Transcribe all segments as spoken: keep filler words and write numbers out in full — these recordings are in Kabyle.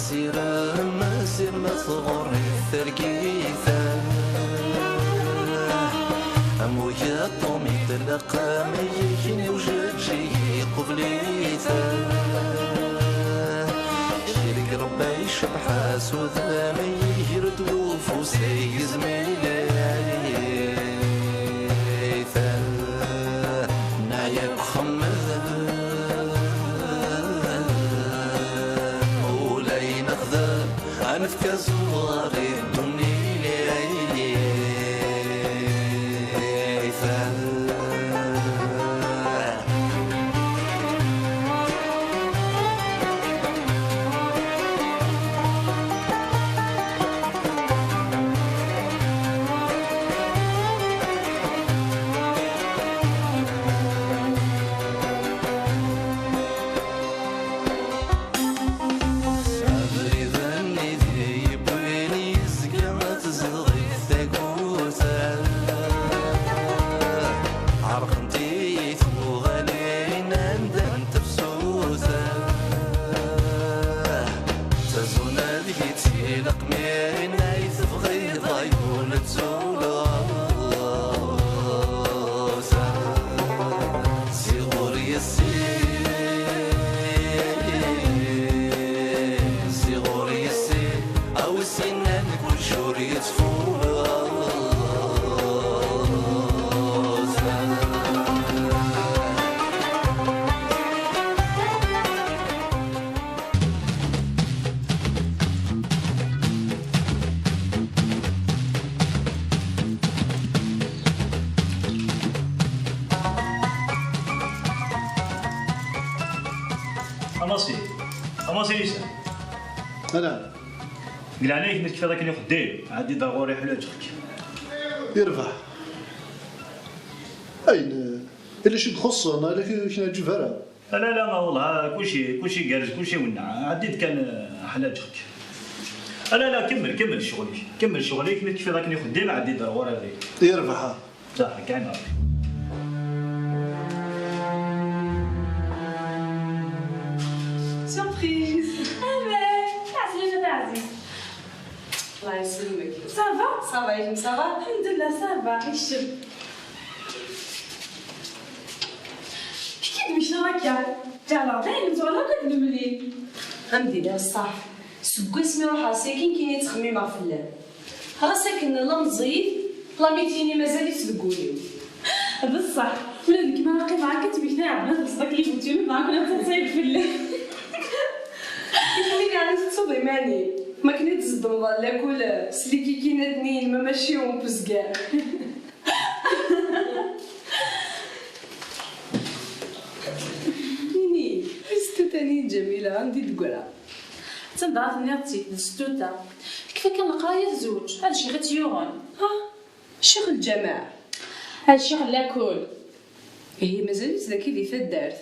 Sirem, sirem tɣuri tergit. Am ugaṭu mi tlaq am yiken i ujeǧǧig iqubel-it. Ireg Rebbi icebḥ-as udem, iger-d ufus i yizmil. Neɛya deg uxemmem, ula i nexdem, ad nefk azuɣer i ddunit. Abrid-nni d yewwin yezga tezdeɣ-it tagut. Ɛerqent-iyi tuɣalin anda n tefsut. Tazuna deg-i d tileqmin ay tebɣiḍ ay ul tzuleḍ. Ziɣ ur yessin, ziɣ ur yessin, a wi s-yennan kullec ur yettfuz. Amassi, Amassi Lisa. Ala. Deg leɛnaya-k, ma tekfiḍ akken i uxeddim, ɛeddi-d ar ɣur-i, ḥlaǧeɣ-k. Yerbeḥ. Ayen, ulac i ixuṣṣen, ala k-, ur k-neɛǧib ara. Ala, ala, ma wellah, kulci, kulci igerrez, kulci iwenneɛ. Ɛeddi-d kan, eh, ḥlaǧeɣ-k. Ala, ala, kemmel, kemmel ccɣel-ik. Kemmel ccɣel-ik, mi tekfiḍ akken i uxeddim, ɛeddi-d ar ɣur-i. Yerbeḥ. Saḥa, kan Rebbi. Surprise. Aman, ɛeslama taɛzizt. Allah yesselmek. Ça va? Ça va, ça va? Alḥemdulillah, ça va. Iceb. Kečč i d-mmektaɣ akka. Ǧeɛleɣ dayen ur tuɣal akk ad nemlil. Ad m-d-iniɣ ṣṣeḥ. Seg wasmi ruḥeɣ sakin kan i ttxemmimeɣ fell-am. Ɣas akken nella meẓẓiyit, la médecine mazal-itt deg wul-iw. D ṣṣeḥ, ula d nekk mi ara qqimeɣ akka ttmektayeɣ bla tebṣeḍ akken i butun, dɣa akken ad teḍṣiyeḍ fell-i. I kemmini ɛni tettuḍ iman-im? Ma akken i d-tzeddmeḍ ɣer lakul s likikinat-nni-inem, ma mačči n uzger. Ini-yi, i s tuta-nni n Ǧamila anda i d-teggra? Attan dɣa tenniḍ-tt-id, d sstuta. Tekfa kan leqraya tezweǧ, ad ccix i tt-yuɣen. Ah, ccix n lǧameɛ. A ccix n lakul. Ihi mazal-itt dagi di taddart.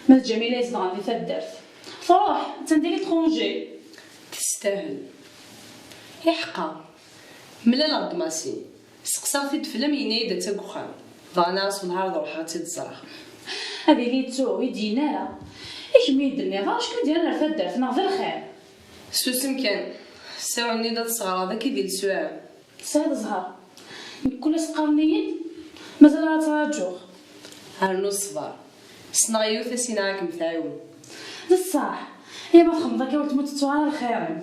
Ma d Ǧamila i izedɣen di taddart. Truḥ, attan di l'étranger. Testahel. Iḥeqqa. Mlaleɣ-d Masin. Seqsaɣ-t-id fell-am, yenna-yi-d atta deg uxxam. Dɣa nniɣ-as wellah ar ad ruḥeɣ ad tt-id-ẓreɣ. Ad yili yettu, ur yi-d-yenni ara. I kemm i yi-d-tenniḍ, acku i d-yerran ar taddart, neɣ d lxir? Susem kan. Ssawalen-iyi-d ad tesɣreḍ akka di lesuɛa. Tesɛiḍ zzheṛ. Nekk kul ass qqaren-iyi-d, mazal ara ttṛaǧuɣ. Rnu ṣṣber. Ssneɣ yiwet a s-iniɣ ad kem-tɛiwen. D ṣṣeḥ. Aya ma txedmeḍ akka weltma ur tettuɣ ara lxir-im.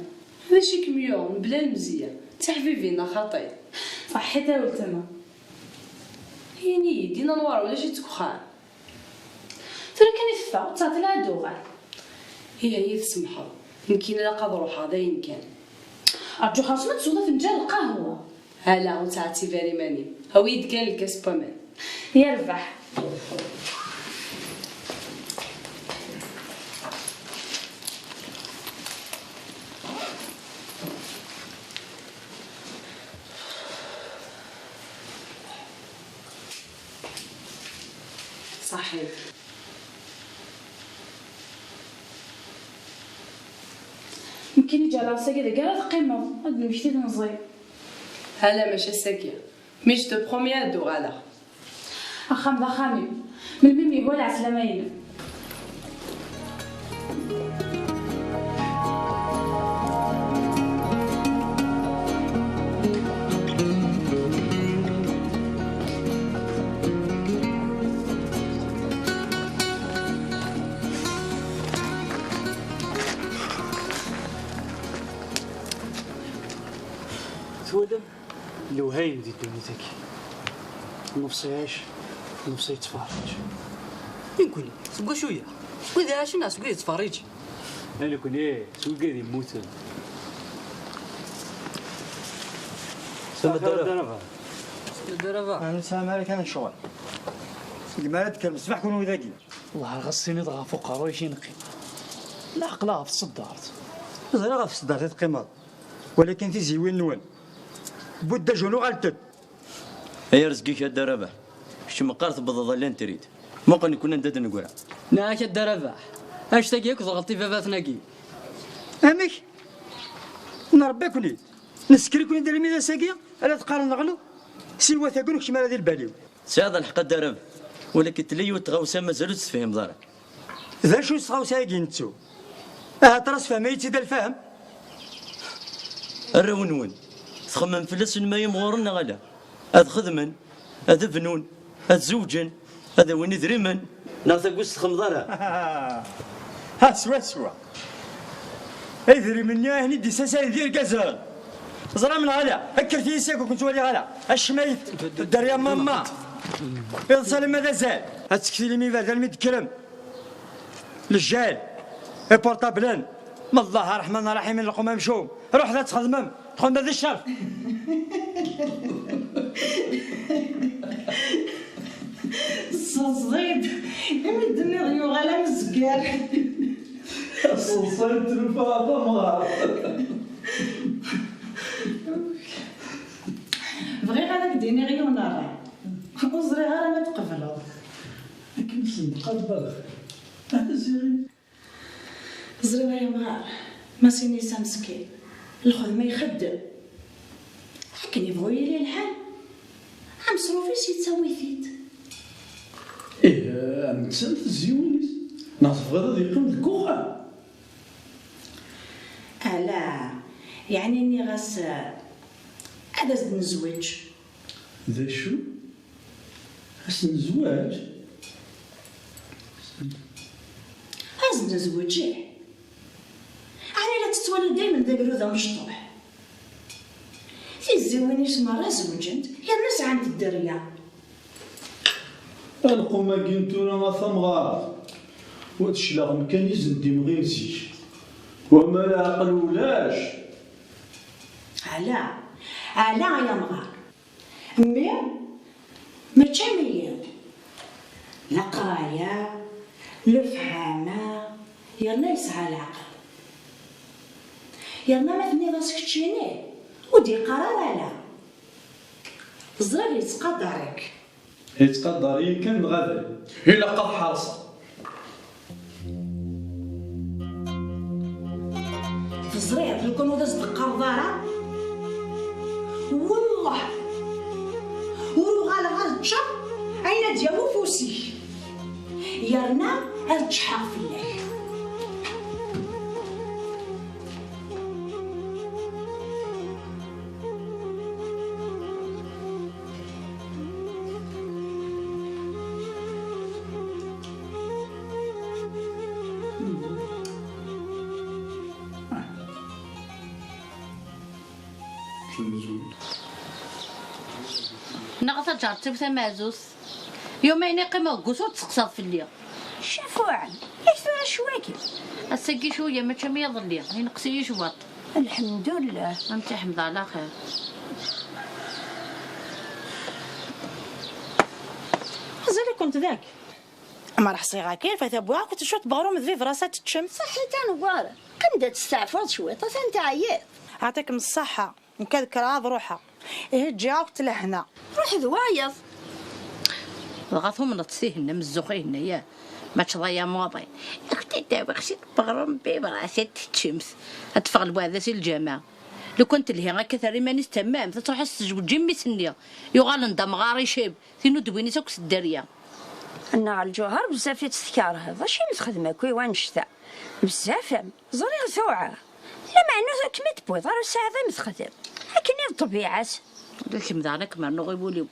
D acu i kem-yuɣen mebla lemzeyya? D tiḥbibin neɣ xaṭi? Ṣaḥḥit a weltma. Ini-yi-d, Nna Anwar ulac-itt deg uxxam? Tura kan i teffeɣ, ur ttɛeṭṭil ara ad d-tuɣal. Ih, ad iyi-tsemḥeḍ. Nekkini ilaq ad ruḥeɣ dayen kan. Rǧu xerṣum ad tesweḍ afenǧal n lqahwa. Ala, ur ttɛettib ara iman-im. Awi-yi-d kan lkas n waman. Yerbeḥ. Ṣaḥit. Nekkini ǧeɛleɣ ass-agi dagi ara teqqimeḍ, ad d-nemmekti temẓi. Ala, mačči ass-agi. Mais je te promets ad d-uɣaleɣ. Axxam d axxam-im. Melmi mi yehwa lɛeslama-inem. Lewhayem di ddunit-agi. Nefṣ iɛic, nefṣ yettferriǧ. Nekkni, seg wacu-ya? Seg wid iɛacen neɣ seg wid yettferriǧen? A nekkni, seg wigad yemmuten. Sami Dda Rabaḥ. Sami Dda Rabaḥ. Ɛni tesɛam ara kan ccɣel? Segmi ara d-tekkrem ṣṣbeḥ kunwi dagi. Wellah ɣas tiniḍ ɣef uqerruy-ik i neqqim. Neɛqel ɣef tṣeddart. Ẓriɣ ɣef tṣeddart i teqqimeḍ. Walakin tiziwin-nwen wwin-d ajun uɣalent-d. Ay arezg-ik a Dda Rabaḥ, kečč meqqar tewwḍeḍ a l'intérêt. Muqel nekkni anda d-neggra. Nniɣ-ak a Dda Rabaḥ, anect-agi akk d lɣelṭ i baba-tnagi. Amek? Nṛebba-ken-id, nesker-iken-id almi d ass-agi, ala teqqaren leɣlu, siwa taguni keččem ara di lbal-iw. Tesɛiḍ lḥeqq a Dda Rabaḥ, walakin tella yiwet tɣawsa mazal ur tt-tefhimeḍ ara. D acu s tɣawsa-agi nettu? Ahat ara sfehmeɣ-itt-id a lfahem. Arraw-nwen, txemmem fell-asen ma yimɣuren neɣ ala? Ad xedmen, ad bnun, ad zewǧen, ad awin idrimen. Neɣ tagust txemmem ara? Ha, swaswa. Idrimen-nni ahen i d-issasayen d irgazen. Ẓram neɣ ala, kkret-iyi seg ur ken-ttwaliɣ ara. Acemma-yi-t, dderya mamma. Iḍes alamma d azal. Ad tektilim iberdan mi d-tekkrem. Lejjal, iportablen. Ma Allah Ṛṛeḥman Ṛṛaḥim, lqum amcum. Ruḥet ad txedmem. Txedmem d ccer. Tseẓẓiḍ, imi d-tenniḍ yuɣal am zger. Aseḍsay n tlufa ɣer tamɣart. Bɣiɣ ad ak-d-iniɣ yiwen n ṛṛay. Ur ẓriɣ ara ma tqebleḍ. Akken sendqeɣ baba. Ata ziɣ. Ẓriɣ ay amɣar, Masinisa meskin, lxedma ixeddem. Akken yebɣu yili lḥal, ameṣruf-is yettawi-t-id. Ih, am nettat tezyiwin-is. Neɣ tebɣiḍ ad yeqqim deg uxxam? Ala, yeɛni nniɣ-as, eh, ad as-d-nezweǧ. D acu? Ad s-nezweǧ? Ad s-nezweǧ, ih. Ɛni la tettwaliḍ daymen d agrud amecṭuḥ? Tiziwin-is merra zewǧent, yerna sɛant dderya. Alqum-agi n tura a tamɣart, wa d cclaɣem kan i s-d-imɣin zik. Wama leɛqel ulac. Ala, ala ay amɣar. Mmi mačči am wiyiḍ. Leqraya, lefhama, yerna yesɛa leɛqel. Yerna ma tenniḍ-as keččini, ur d-yeqqar ara ala. Ẓriɣ yettqadar-ik. Yettqadar-iyi kan neɣ ala? Ilaq ad ḥerṣeɣ. Teẓriḍ, lukan ur as-d-teqqareḍ ara, wellah ur uɣaleɣ ad ččeɣ ayen ad d-yawi ufus-ik, yerna ad ččḥeɣ fell-ak. Neɣ taǧaret-iw tamaɛzuzt. Yumi ayen i qqimeɣ deg wusu ur d-teqsaḍ fell-i. Cafuɛen, yak tura cwaki. Ass-agi cwiya mačči am yiḍelli, ineqs-iyi cwiṭ. Lḥemdullah. Am tiḥemd ɛla xir. Mazal-ikent dak? Ma ḥṣiɣ akin, fata bwiɣ-akent cwiṭ n weɣrum d bibras ad teččem. Ṣaḥit a Newwara, qqim-d ad testeɛfuḍ cwiṭ, atan teɛyiḍ. Ɛṭikem ṣṣaḥa. Nekk ad kkreɣ ad ruḥeɣ. Ihi ǧǧiɣ-ak-d lehna. Ruḥ d wayeḍ. Dɣa tumneḍ-tt tihenna, mezzux ihenna, yah? Mačči d aya maḍi. Ad kent-id-awiɣ cwiṭ n weɣrum bibras ad teččemt. Ad teffeɣ lweɛda si lǧameɛ. Lukan telhi akka terra iman-is d tammamt, ad tṛuḥ ad s-tezweǧ i mmi-s-nni. Yuɣalen d amɣar icab. Tinuddwin-is akk s dderya. Nna Lǧuher bezzaf i tt-tkerheḍ. Acimi texdem akk i wannect-a? Bezzaf am. Ẓriɣ tuɛa. Lameɛna ur kem-id-tewwiḍ ara ur tesɛiḍ am texdem. Akken i d ṭṭbiɛa-s. Ula d kemm daɣen ad kem-rnuɣ i wul-iw.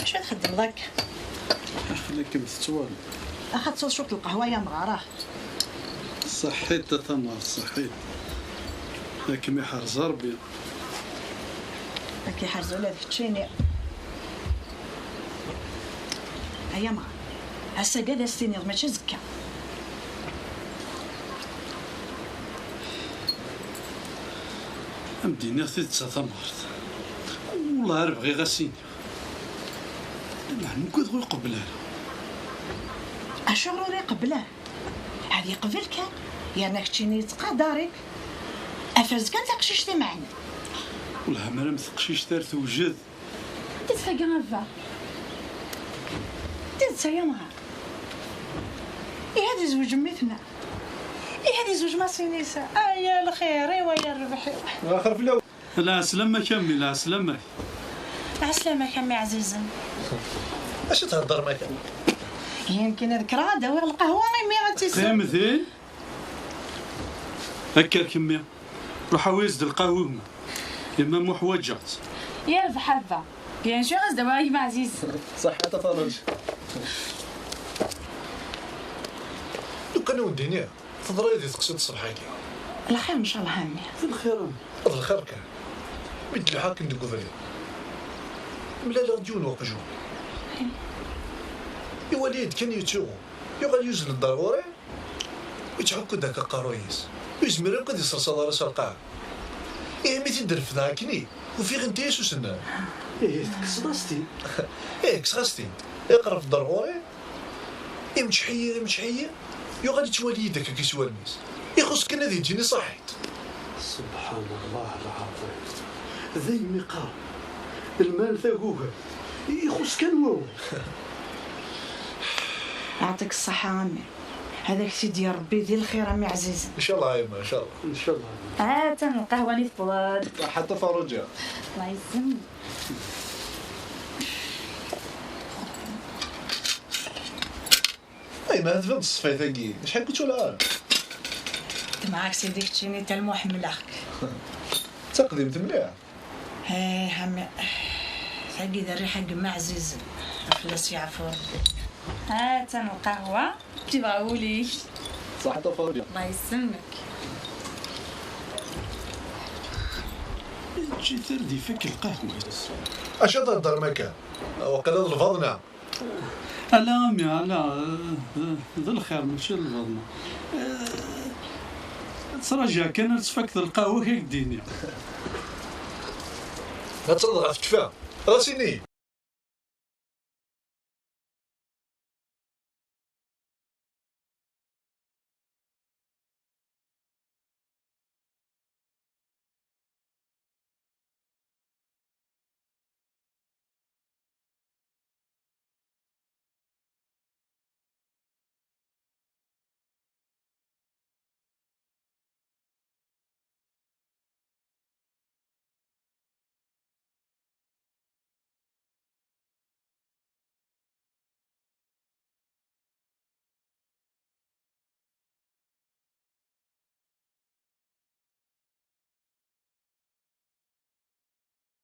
Acu i Xeddmeḍ akka. Aql-ikem tettwaliḍ. Axa tesseḍ cwiṭ lqahwa ya Amɣar, ah. Ṣaḥit a Tamar, ṣaḥit. Ad kem-iḥrez Ṛebbi. Ad k-iḥrez ula d keččini. Ay Amɣar, ass-agi ad as-tiniḍ, mačči azekka. Ad m-d-iniɣ tidet a Tamart. Wellah ar bɣiɣ ad s-iniɣ. Lameɛna ugadeɣ ur iqebbel ara. Acuɣer ur iqebbel ara? Ad yeqbel kan, yerna keččini yettqadar-ik. Afrez kan taqcict imeɛnen. Wellah ma ara m teqcict ar tewjed. Tidet-agi a baba. Tidet-agi a Amɣar. Ihi ad izweǧ mmi-tneɣ. Ihi ad izweǧ Masinisa. Ay a lxir-iw, ay a rrbeḥ-iw. Axir fell-awen. Lɛeslama-k a mmi, lɛeslama-k. Lɛeslama-k a mmi ɛzizen. Acu thedder maka? Yemkin ad kkreɣ ad awiɣ lqahwa imi ad tis- Qqim din. Akka kemmi. Ruḥ awi-as-d lqahwa gma. Yemma muḥwaǧeɣ-tt. Yerbeḥ a baba. Bien sûr, ad s-d-awiɣ a gma ɛzizen. Ṣaḥḥa a Faruǧ. Lukan a wen-d-iniɣ, teḍra yid-i teqsiṭ ṣṣbeḥ-agi. Lxir ncallah a mmi. D lxir a mmi. D lxir kan. Mi d-lḥiɣ akken deg ubrid, mlaleɣ-d yiwen weqjun. Iwali-yi-d kan yettsuɣu. Yuɣal yuzzel-d ar ɣur-i. Yettḥukku-d akka aqerruy-is. Ur yezmir akk ad iserseḍ ara s lqaɛa. Ihi mi t-id-refdeɣ akkenni, ufiɣ inti-as usennan. Ihi tekkseḍ-as-t-id? Ih, kkseɣ-as-t-id. Iqerreb-d ar ɣur-i, imeččeḥ-iyi, imeččeḥ-iyi, yuɣal yettwali-yi-d akka s wallen-is. Ixuṣ kan ad yi-d-yini ṣaḥit. Subḥan Allah lɛaḍim. Daymi qqaren, lmal taguga, ixuṣ kan wawal. Yeɛṭik ṣṣeḥḥa a mmi. Ad ak-t-id-yerr Rebbi di lxir a mmi ɛzizen. Ncallah a yemma, ncallah. Ncallah. Atan lqahwa-nni tewweḍ-d. Ṣaḥḥa a Faruǧa. Allah yessemmek. Ay ma tban ṣṣfayt-agi, acḥal ur tt-walaɣ ara. Temɛak sidi keččini talmu ḥemmleɣ-k. D taqdimt mliḥ. Eh, a mmi, tagi d rriḥa n gma ɛzizen, fell-as yeɛfu Rebbi. Atan lqahwa, tibɣa wul-ik. Ṣaḥḥa a Faruǧa. Allah yessemmek. Ǧǧet ar d-ifak lqahwa. Acu ad thedrem akka? Waqila d lbaḍna. Ala a mmi, ala, eh, d lxir, mačči d lbaḍna. Eh, ttraǧiɣ kan ad tfakkeḍ lqahwa-k ad k-d-iniɣ. Ad terreḍ ɣef tkfa, ɣas ini.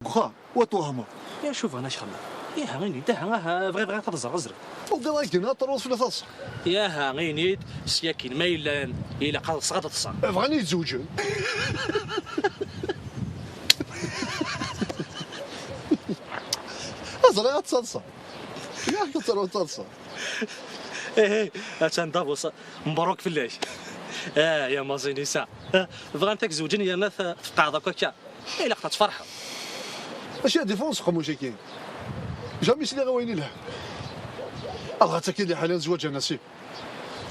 Deg uxxam, wa twehmeḍ. Ya, شوف أنا شخمة. Yaha, ini-d, aha, aha, bɣiɣ, bɣiɣ ad ẓreɣ, ẓriɣ. Ugadeɣ akken ad terwuḍ fell-i taḍsa. Yaha, ini-d, syakin ma yellan, ilaq ad ṭṭseɣ, ad ṭṭseɣ. Bɣan ad zewǧen. Ẓriɣ ad ttaḍsa. Yak ad terwuḍ taḍsa. Ihi, atan d abus. Mebruk fell-ak. Ah, ya Masinisa. Ah, bɣan ad k-zewǧen yerna t-, tfeqɛeḍ akk akka. Ilaq ad tferḥeḍ. Acu ad ifun s qmuc-agi? Jamais sliɣ i wayen ilhan. Adɣa tagi liḥala n zzwaǧ a Nasib.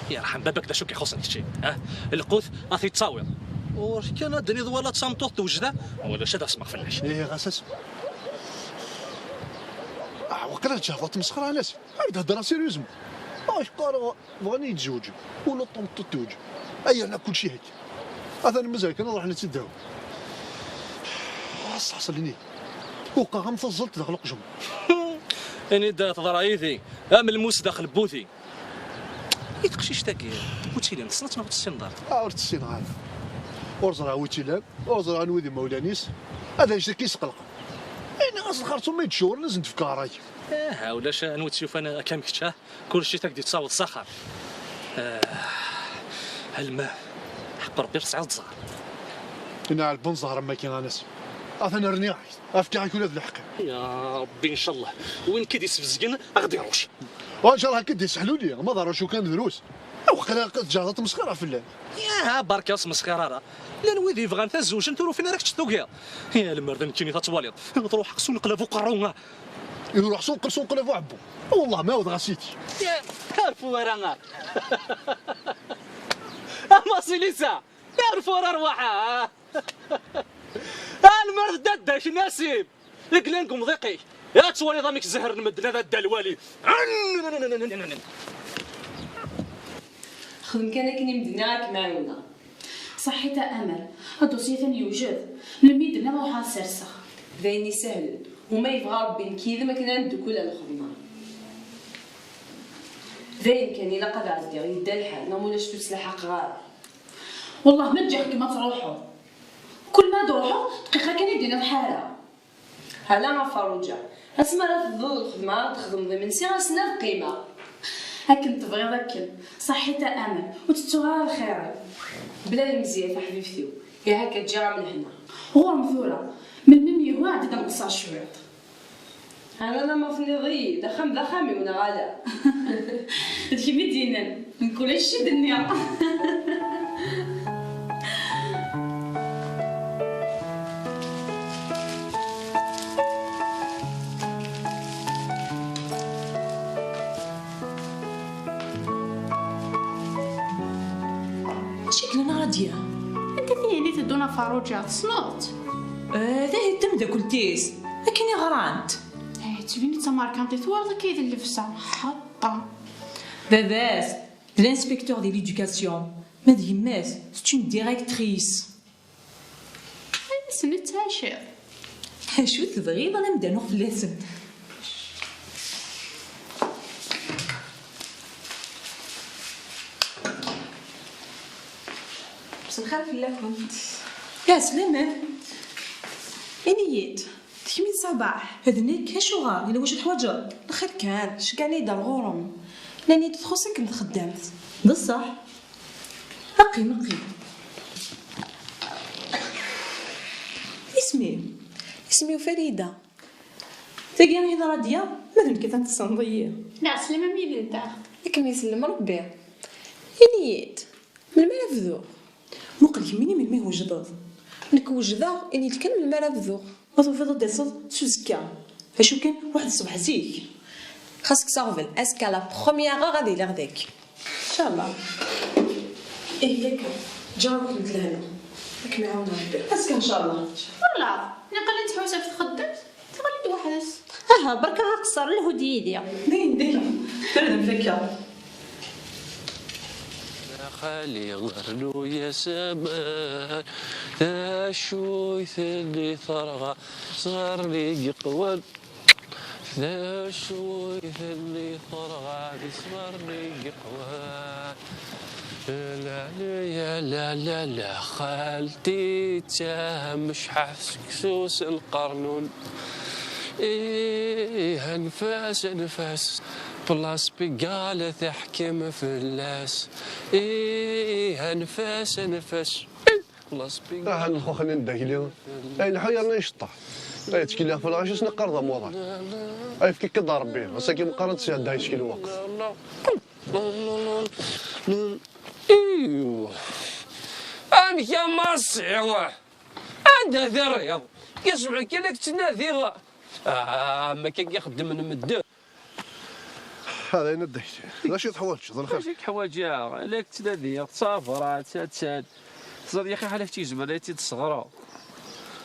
Yerḥem baba-k d acu k-ixuṣṣen kečči, ah? Lqut ad t-id-tawiḍ. Ur kan ad d-tiniḍ wala d tameṭṭut tewjed, wala acu ad asmeɣ fell-ak. Ihi ɣas asmeɣ. Ah, waqila tǧehdeḍ tmesxer a Nasib. Ad d-heddreɣ sérieusement. Ah, yeqqar bɣan ad yi-d-zewǧen. Ula d tameṭṭut tewjed. Ay yerna kulci hekk. Atan mazal kan ad ruḥen ad tt-id-awin. Ah, sseḥṣel-ini. Uqeɣ am teẓẓelt daxel uqjun. Ini-d teḍra yid-i, am lmus daxel n wuti. I teqcict-agi, wi tt-ilan, tessneḍ-tt neɣ ur tessineḍ ara? Ah, ur tt-ssineɣ ara. Ur ẓriɣ wi tt-ilan, ur ẓriɣ anwa i d imawlan-is. Ad anect-agi yesqelqen. Ini-as lxerṣum ma yettcewwren, ad sen-d-fkeɣ ṛṛay. Aha, ulac anwa tt-yufan akka am kečč, ha? Kulci tak d-yettaweḍ s axxam. Ah, alma, ḥeqq Rebbi tesɛiḍ ẓẓher. Inɛel ben ẓẓher am wagi a Nasib. Atan rniɣ-ak-t, fkiɣ-ak ula d lḥeqq. Ya Rebbi, ncallah win k-id-isbezgen a ɣ-d-iruc. Wa ncallah k-id-isseḥluli, ma d aruc ukan drus. Waqila teǧǧaḍ ad tmesxir fell-am. Ya berka ur smesxir ara. Llan wid yebɣan tazewjent ur ufin ara kečč tugiḍ. Ya lemmer d nekkini tattwaliḍ. Truḥ s uneqlab uqerru. Iruḥ s uneqlab uɛebbu. Wallah ma awdeɣ a sidi. Ya, rfu ara. A Masilisa, ya rfu ara rwaḥ. A lemmer d dadda-k Nasib. Deg lan deg umḍiq-ik. Ya twaliḍ amek zehren medden ad adda lwali. Xdem kan akken i m-d-nniɣ ad kem-ɛiwneɣ. Ṣaḥit a Amal, adusyi atan yewjed. Melmi i d-tenniḍ ruḥeɣ ad serseɣ. D ayen isehlen. Uma yebɣa Rebbi nekk yid-m akken ad neddukel ar lxedma. D ayen kan ilaq ad ɛeddiɣ, yedda lḥal, neɣ ma ulac ur ttlaḥaqeɣ ara. Wellah ma ǧǧiɣ-kem ad truḥeḍ. Kul ma d-ruḥeɣ, dqiqa kan i d-tiniḍ ḥara. Hala a Farruǧa, asmi ara tebduḍ lxedma ad d-txedmeḍ imensi, ass-nni ad qqimeɣ. Akken tebɣiḍ akken, ṣaḥit a Amal, ur tettuɣ ara lxir-iw. Bla lemziyya taḥbibt-iw, ihi akka ǧǧiɣ-am lehna. Ɣur-m tura, melmi m-yehwa ɛeddi-d ad nqeṣṣer cwiṭ. Hala lamma tenniḍ-iyi-d, axxam d axxam-iw neɣ ala? D kemm i d-yennan, nekk ulac i d-nniɣ. Acu i yellan a Radia? Anta tin i teddun a Farruǧa, tessneḍ-tt? Eh, d ahi d tameddakelt-is. Akken i ɣrant. Eh, tettbin-d d tamerkantit, twalaḍ akka i d llebsa. Xaṭṭa. Baba-s, d l'inspecteur de l'éducation. Ma d yemma-s, c'est une directrice. Ay, ass-nni tettɛaciḍ. Acu tebɣiḍ ad am-d-anuɣ fell-asen? Mselxir fell-akent. Ɛeslama. Ini-yi-d, d kemm i d Ṣabaḥ? D nekk, acuɣer? Yella wacu teḥwaǧeḍ? Lxir kan, ceggɛen-iyi-d ar ɣur-m. Nnan-iyi-d txuṣ-ikem txeddamt. D ṣṣeḥ. Qqim, qqim. Isem-im? Isem-iw Farida. Tagi i d Radia? Ma d nekk atan tessneḍ-iyi. Ɛeslama am yid-nteɣ. Ad kem-isellem Rebbi. Ini-yi-d, melmi ara bduɣ? Muqel kemmini melmi twejdeḍ. Nekk wejdeɣ, ini-d kan melmi ara bduɣ. Ma tufiḍ ad d-taseḍ s uzekka. Acu kan, ruḥ-d ṣṣbeḥ zik. Xas kkes aɣbel, azekka la première heure ad iliɣ dagi. Ncallah. Ih, yak. Ǧǧiɣ-akent lehna. Ad kem-iɛawen Rebbi. Azekka ncallah. Voilà. Niqal ad tḥewwes ɣef txeddamt, teɣli-d weḥd-s. Aha, berka aqeṣṣer, lhu-d yid-i. Dayen, dayen. Tura d nfakka. A xali, rnu-yas aman, d acu i telli terɣa, sɣer-nni yeqwan. D acu i telli terɣa, d sɣer-nni yeqwan. La, la, la, la, la, xalti d tamecḥaḥt seksu s lqernun. Ih, anef-as, anef-as, place Pigalle teḥkem fell-as. Ih, anef-as, anef-as. Aha lxuxni n Dagli, ay lḥu yerna iceṭṭeḥ. Ay ttkelliɣ ɣef lɣaci-s neqqar d amuḍan. Ay fk-ik-d a Rebbi, ass-agi meqqar ad tesɛedda icki lweqt. Iw. Amek a Massi? Anda terriḍ? Yesɛa kan ad k-ttnadiɣ. Ah, am akka i xeddmen medden. Hada yenna-d akk. D acu i teḥwaǧeḍ? D lxir. Acu i k-ḥwaǧeɣ? La k-ttnadiɣ, d tabrat, attan. Teẓriḍ yaxi ḥala kečč i izemren ad tt-id-tesɣreḍ.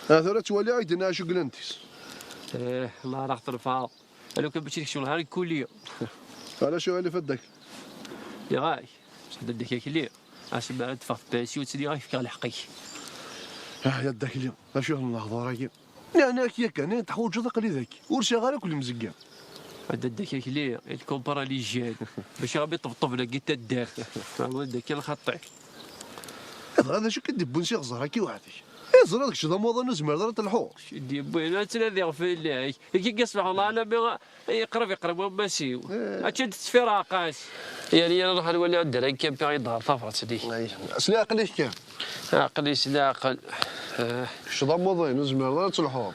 Ah, tura ttwaliɣ i d-yenna acu glant-is. Eh, Allah ara ɣ-tenfeɛ. Alu kan mačči d kečč wellah ara ikuli. Ala acu i faddak. Nniɣ-ak, d addak akli. Asmi ara d-teffeɣ tpensyun, ttini-ak fkiɣ lḥeqq-ik. Ah, ya ddakli, acu i lehdur-agi? Nniɣ-ak yakan, ayen teḥwaǧeḍ aql-i dagi. Ur sɛiɣ ara akk lemzegga. A dadda-k akli, il compare à l'hygiène. Bac iɣab iṭebṭeb dagi taddart. Awa dadda-k a lxaṭi. Dɣa d acu i k-id-iwwin s iɣẓer-agi weḥd-k? Ẓriɣ kečč d amuḍin ur tezmireḍ ara ad telḥuḍ. I d-yewwin ad ttnadiɣ fell-ak. Iki i yeṣbeḥ, wallah, alammi yeqreb, yeqreb wammas-iw. Ačča d-ttfiraqqas. Yal yal nruḥ ad nwali anda ara nkampi i d-ɣer tabrat-nni. Ay, s leɛqel-ik kan. Aql-i s leɛqel. Eh. Kečč d amuḍin ur tezmireḍ ara ad telḥuḍ.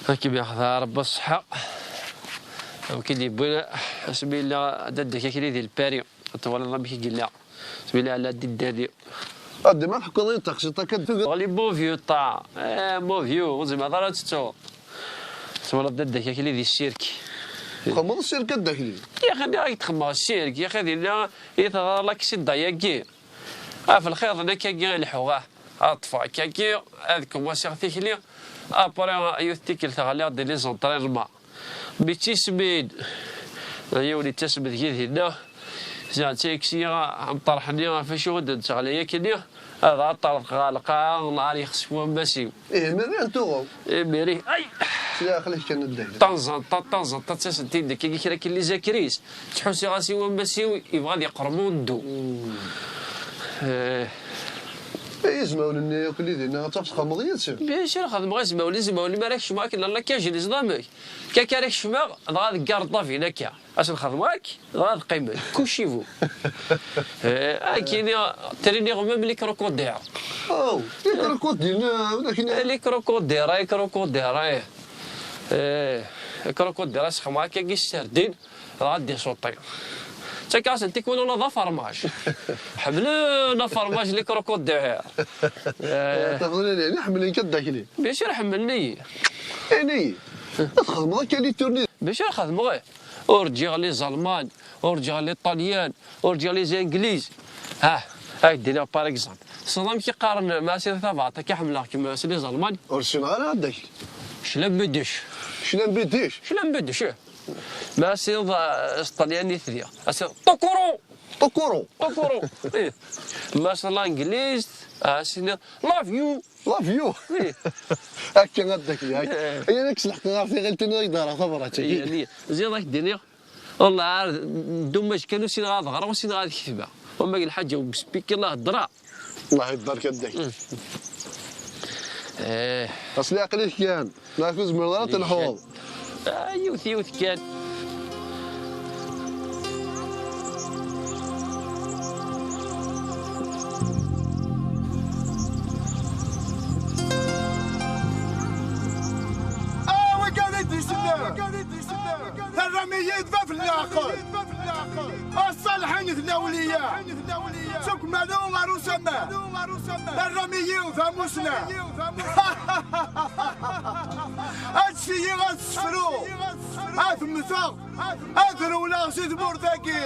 Ad kem-yaxed Rebbi ṣṣeḥḥa. Amek i d-yewwi asmi yella dadda-k akli di Lpari. Ad twaliḍ amek i yella. Sbila ala di dderri. A dima tḥekkuḍ ayen taqsiṭ akka d. Ɣli bon vieux ṭa. Eh, bon vieux, ur tezmireḍ ara ad tettuḍ. Twalaḍ dadda-k akli di ssirk. Txedmeḍ ssirk a dda akli? Yaxi nniɣ-ak txedmeɣ ssirk, yaxi dinna i teḍra laksida-yagi. Ɣef lxiḍ-nni akkagi i leḥḥuɣ, ah. Ad ṭṭfeɣ akkagi, ad kumaṣiɣ tikli. Après, yiwet tikkelt ɣliɣ di les entraînements. Mi ttismin, yiwen yettasem deg-i dinna, ziɣ d tayeksi amṭarḥ-nni ɣef acu i d-nettɣlay akkenni, ad aṭerḍeq ɣer lqaɛa, nɛar yexsef wammas-iw. Ih, imir-i ad tuɣeḍ. Imir-i, ay! Sliɣ aql-ik kan ddek. Tanẓant, ta-, tanẓant, ta ttasen-t-id akka kra akken les acris. Ttḥusiɣ-as i wammas-iw, yebɣa ad yeqrem undu. Eh. Eh, izmawen-nni akk li dinna, ad tafeḍ txedmeḍ yid-sen. Bien sûr, xedmeɣ izmawen, izmawen, mi ara kecmeɣ akken la cage, les amis. Kaka ara kecmeɣ, dɣa ad ggareḍ ṭabin akka. Ad sen-xedmeɣ akk, dɣa ad qqimen. Couchez-vous. Eh, akini, triniɣ même les crocodiles. Oh, les crocodiles, euh, ولكن Eh, les crocodiles, eh, crocodiles, eh. Eh, crocodiles, ad sexmeɣ akkagi s sardines, dɣa ad d-isuṭi. Ttakeɣ-asen tikwal ula d afermaj. Ḥemmlen afermaj les crocodiles. Eh. Tafeḍ, yani, ḥemmlen-k a dda akli. Bien sûr, ḥemmlen-iyi. Ini, ad txedmeḍ akka les tournées. Bien sûr, xedmeɣ, eh. Ur ǧǧiɣ les Allemands, ur ǧǧiɣ les Ṭalyan, ur ǧǧiɣ les Anglais. Ah, ad k-d-iniɣ par exemple. Tessneḍ amek i qqaren, ma sɛiɣ tabɛaṭ akka ḥemmleɣ-kem s les Allemands? Ur ssineɣ ara ad d-akli. Schlambidisch. Schlambidisch? Schlambidisch, ih. Ma sɛiɣ, eh, s Ṭalyan i tdiɣ. Ma sɛiɣ Tokoro! Tokoro! Tokoro! Ih. Ma s l'angliz, ah, s-iniɣ love you! Love you. Ih. Akka ad d-akli, akka. Eh. Ay, ad k-sleḥqeɣ ɣer tiɣilt-nni i d-ɣreɣ tabrat-agi. Yani, ziɣ ad k-d-iniɣ, والله عارف، dommage kan ur ssineɣ ad ɣreɣ, ur ssineɣ ad ketbeɣ. Wama deg lḥaǧa, wesbik Allah heddreɣ. Allah ibarek a dda akli. Eh. Asli aql-ik kan. Neɣ ur tezmireḍ ara ad telḥuḍ? Ah, yiwet, yiwet kan. Ah, wigad i d-isellen! Terram-iyi d bab n leɛqel! A ṣṣaliḥin d lawliya! Seg umalu ɣer usammar! Terram-iyi d amussnaɛ! Ad s-iyi ad ssefruɣ! Ad mmteɣ! Ad rewleɣ si tmurt-agi!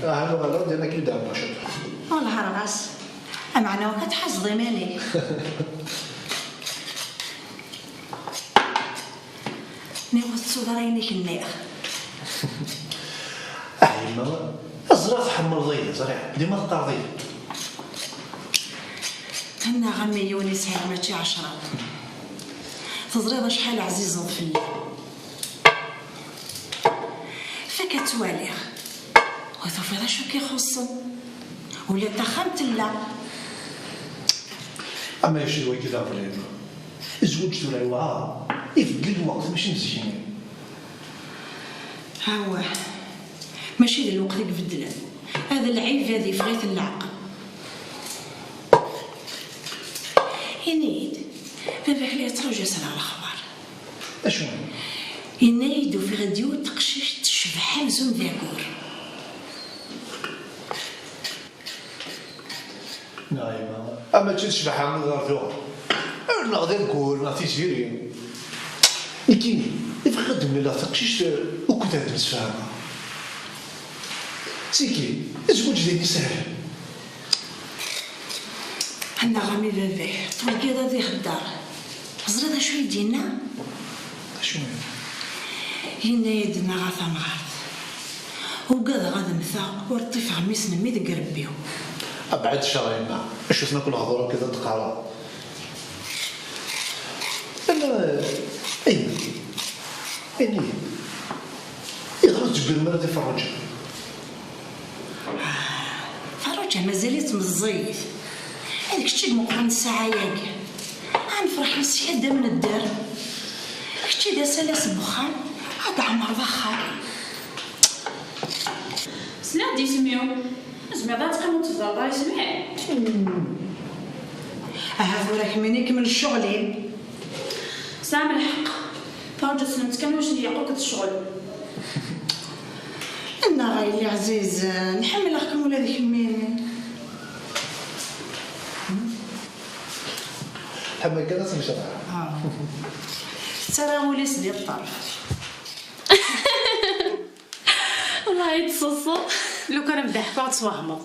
Ah, nuɣal-d, yerna-k-id ɛemma ciṭ. Wellah rɣas. Ameɛna akk ad tḥazeḍ iman-ik. Nniɣ ur tettuḍ ara ayen i k-nniɣ. Ah, yemma, ẓriɣ tḥemmleḍ-iyi, ẓriɣ. Dima teqqareḍ-iyi. Annaɣ a mmi yiwen i sɛiɣ mačči ɛecra. Teẓriḍ acḥal ɛzizeḍ fell-i. Fak ad twaliɣ. Ur tufiḍ acu k-ixuṣṣen. Ula d taxxamt tella. Ama yac d wagi d aɣbel-inu. Zweǧ tura yewɛer. Ibeddel lweqt, mačči n zik-nni. Awah. Mačči d lweqt i ibeddlen. Ad lɛib ad yeffeɣ-iten leɛqel. Ini-yi-d, baba-k la yettṛaju ad s-rreɣ lexbar. Acu? Yenna-yi-d ufiɣ-d yiwet teqcict tecbeḥ amzun d aggur. Neɣ yemma, ama d tecbeḥ am ɣer tuɣ. Neɣ d aggur, neɣ tiziri. Nekkini, i bɣiɣ ad d-mlileɣ taqcict ukud ad d-msefhameɣ. Siki, zweǧ d ayen isehlen. Annaɣ a mmi baba-k, turgiḍ ad ihedder. Teẓriḍ acu i d-yenna? Acu? Yenna-yi-d neɣ a tamɣart. Ugadeɣ ad mmteɣ ur ṭṭifeɣ mmi-s n mmi deg irebbi-w. Abɛed ccer a yemma, acu-ten akk lehdur akka i d-teqqareḍ? Ala, aywa, ini-yi, ayɣer ur d-tewwim ara di Ferruǧa? Ferruǧa mazal-itt meẓẓiyet. D kečč i imeqqren ssaɛa-agi. Ad nefreḥ yes-k ad d-am-nedder. Kečč i d asalas n wexxam, ad d-ɛemreḍ axxam. Sliɣ-d isem-iw. Tzemreḍ ad teqqimeḍ tebdreḍ ara isem-iw? Ahat ur ak-mini kemmel ccɣel-im. Tesɛam lḥeqq. Ferruǧa tessnem-tt kan ulac n Yeɛqub d ccɣel. Nnaɣ a yelli ɛzizen, ḥemmleɣ-kem ula d kemmini. Ḥemmel kan ad temceḍ. Tettarra ul-is di ṭṭerf. Wallahi d ṣṣeṣṣa. Lukan am-d-ḥkuɣ ad twehmeḍ.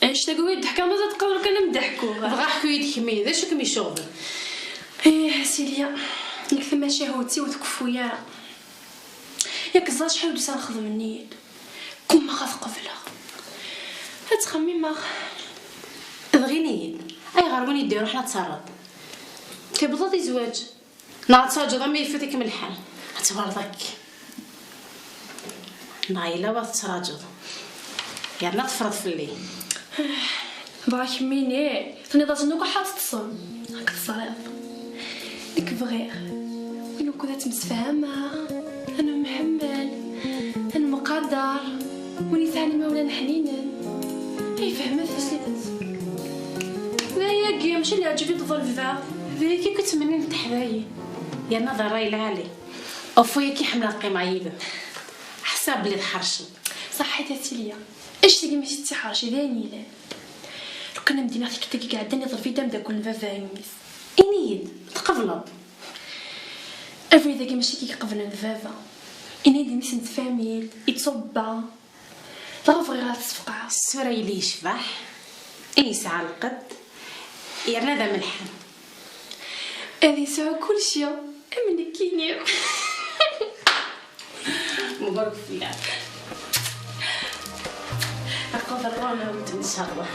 Annect-agi i d-ḥkiɣ mazal teqqar lukan am-d-ḥkuɣ. Dɣa ḥku-yi-d kemmini, d acu i kem-iceɣben? Ih a Silya, nekk tamacahut-iw ur tkeffu ara. Yak ẓer acḥal d-usan xedmen-iyi-d. Gummaɣ ad qebleɣ. Ad ttxemmimeɣ. Dɣa ini-yi-d, ayɣer win i d-iruḥen ad terreḍ? Tebḍeḍ i zzwaǧ? Neɣ ad traǧuḍ ama ifat-ikem lḥal? Ad twaleḍ akk. Neɣ yella wa tettraǧuḍ? Yerna teffreḍ fell-i. Dɣa kemmini, tenniḍ-asen akk ḥa teṭṭsem. Akka teẓriḍ. Nekk bɣiɣ win ukud ad ttemsefhameɣ, ad nemḥemmel, ad nemqadar, win yesɛan imawlan ḥninen. Ay fehmet taslit. D ayagi, mačči leɛǧeb i d-ḍelbeɣ. D ayagi i ttmennin teḥdayin. Yerna d ṛṛay lɛali. Ɣef wayagi ḥemmleɣ qqimeɣ yid-m. Ḥṣiɣ belli tḥerceḍ. Ṣaḥḥit a Silya. Annect-agi mačči d tiḥerci, d ayen yellan. Lukan am-d-iniɣ tikkelt-agi iɛeddan iḍleb-iyi-d ameddakel n baba yemmi-s. Ini-yi-d, tqebleḍ. Abrid-agi mačči kik qeblen d baba. Ini-yi-d mmi-s n tfamilt, ittṣubba. Dɣa bɣiɣ ad t-sfeqɛeɣ. Ṣṣura yelli yecbeḥ, i yesɛa lqedd, yerna d amelḥan. Ad yesɛu kulci am nekkini. Mebṛuk fell-ak. Aqader ɣur-neɣ, ncallah.